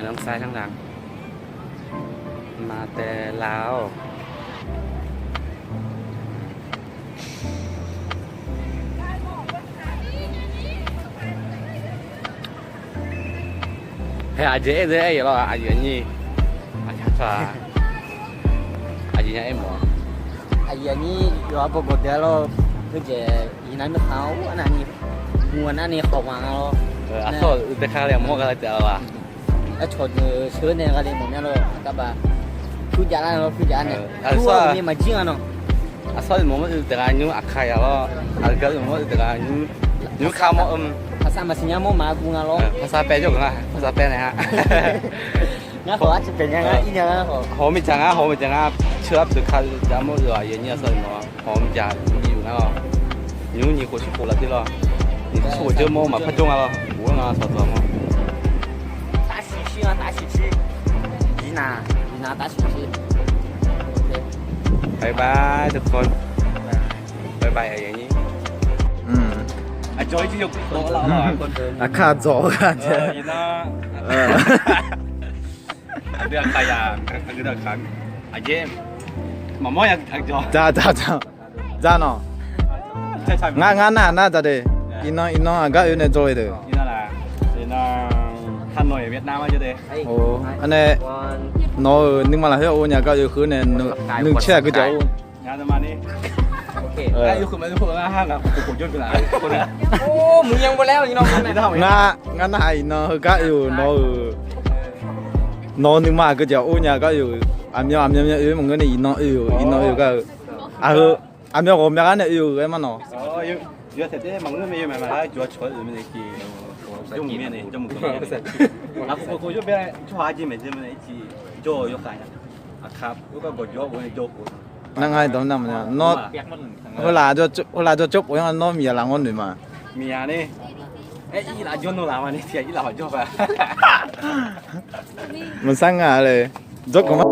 ນ້ອງຊາຍທາງຫຼັງ ມາແຕ່ລາວ. ເຮີຍ ອາເຈເອເດ ອາເຈອັນນີ້ ອາຈານຊາ ອາເຈຍາເອໝໍ ອາເຈອັນນີ້ ຢູ່ວ່າບໍ່ບໍ່ເດລ ຄືເຈ ອີນັ້ນເຂົາ ອັນນັ້ນນີ້ ມ່ວນອັນນີ້ເຂົາມາເນາະ ເອີ ອາຊອດ ແຕ່ຄາແລ້ວໝໍກະລະເຈລະວ່າ ອາຊອດ ເຊີນແນກະເລໝໍແມ່ນລະ ກະບາ ຄືຈະລະເນາະ ຄືຈະແນ ເອີ ອາຊອດ ມີມາຈິງອະເນາະ ອາຊອດໝໍ ມັນອຶດຕະກາຍູ ອາໄຄອະລະ ອາກະໝໍ ອຶດຕະກາຍຢູ ຢູຄາໝໍ ອືມ ພາສາມາຊິຍາໝໍ ມາກຸງອະລະ ເອີ ພາສາແປຍົກນະ ພາສາແປນະຮະ ນະ ຂໍອາດຈະເປັນຫຍັງ ເອີ ອີຫຍັງນະ ຫອມອີ່ຫຍັງອະ ຫອມອີ່ຫຍັງອະ ເຊີບສຸຄາຈາໝໍ ອາເຢຍນີ້ອາຊອດໝໍ ຫອມຈາກຢູນະ ຢູນີ້ໂຄຊິໂຄລາຕິລະ ນີ້ໂຊເຈີໝໍ ມາພະຈົງອະລະ ໂອນະ ຊອດໝໍ ຕາຊິຊິ ຕາຊິຊິ ດີນາ ດີນາ ຕາຊິຊິ ໂອເຄ ບາຍບາຍທຸກຄົນ ບາຍບາຍ ອາເຢຍນີ້ ອືມ ອາຈອຍທີ່ຍົກໂຕລະ ອາຄາຈອກ ເອີ ອີນາ ເອີ ເດືອນຂາຍາ ເດືອນຂັນ ອາເຈ ມາໝໍ ອາຈອຍ ຈາ ຈາ ຈາ ຈາເນາະ ງານ ງານໜ້າໜ້າຈະເດ ເອີ ອີນ້ອງ ອີນ້ອງອາກະຢູ່ໃນໂຈຍເດີ ອີນ້ອງລະ ອີນ້ອງ ທ່ານໜ່ວຍຫວຽດນາມມາຈະເດ ໂອ້ ອັນນີ້ ເນາະ ເອີ ນຶກມາລະເຮີຍ ໂອ້ ຍາກະຢູ່ຄືແນ ໜຶ່ງແຊກຄືຈະ ໂອ້ ງານປະມານນີ້ ໂອເຄ ເອີ ຢູ່ຄືມາຢູ່ຄົນລະຫ້າງອະ ໂອ້ໂຫ ຍົນເປັນຫຼາຍຄົນນະ ໂອ້ ມຶງຍັງບໍ່ແລ້ວ ອີນ້ອງ ງາ ງານຫາ ອີນ້ອງ ເຮີກະຢູ່ເນາະ ເອີ ເນາະ ນຶກມາຄືຈະ ໂອ້ ຍາກະຢູ່ ອາມຍອມ ອາມຍອມ ເອີ ມັນເງິນ ອີນ້ອງ ເອີ ອີນ້ອງ ເອີ ກະ ອາ ເຮີ ອາມຍອມ ໂອ້ ແມ່ກະເນ ເອີ ເອີ ມັນເນາະ ເອີ ເອີ ເອີ ເສດເດ ມັນເງິນ ເອີ ແມ່ນມາລະ ຈົວ ໂອ້ ເອີ ມັນເອ ໂອ້ ຈຸ່ມເມນ ຈຸ່ມເມນ ລະໂກໂກໂຈເບ ໂຈຫາຈິເມ ຈິເມ ໂຈ ໂຈຄາຍ ອາຄັບ ໂກໂຈ ໂກໂຈ ນາງໄຫ້ຕອນນັ້ນນະ ເນາະ ເວລາຈະ ເວລາຈະຈົບ ໂອ້ຍ ເນາະ ມີອາລາງອນນີ້ມາ ມີອານີ້ ເອ ອີລາຍົນໂນລາມານີ້ ເສຍ ອີລາຈົບອະ ມັນສັງງາເລີຍ ຈົບກັນມາ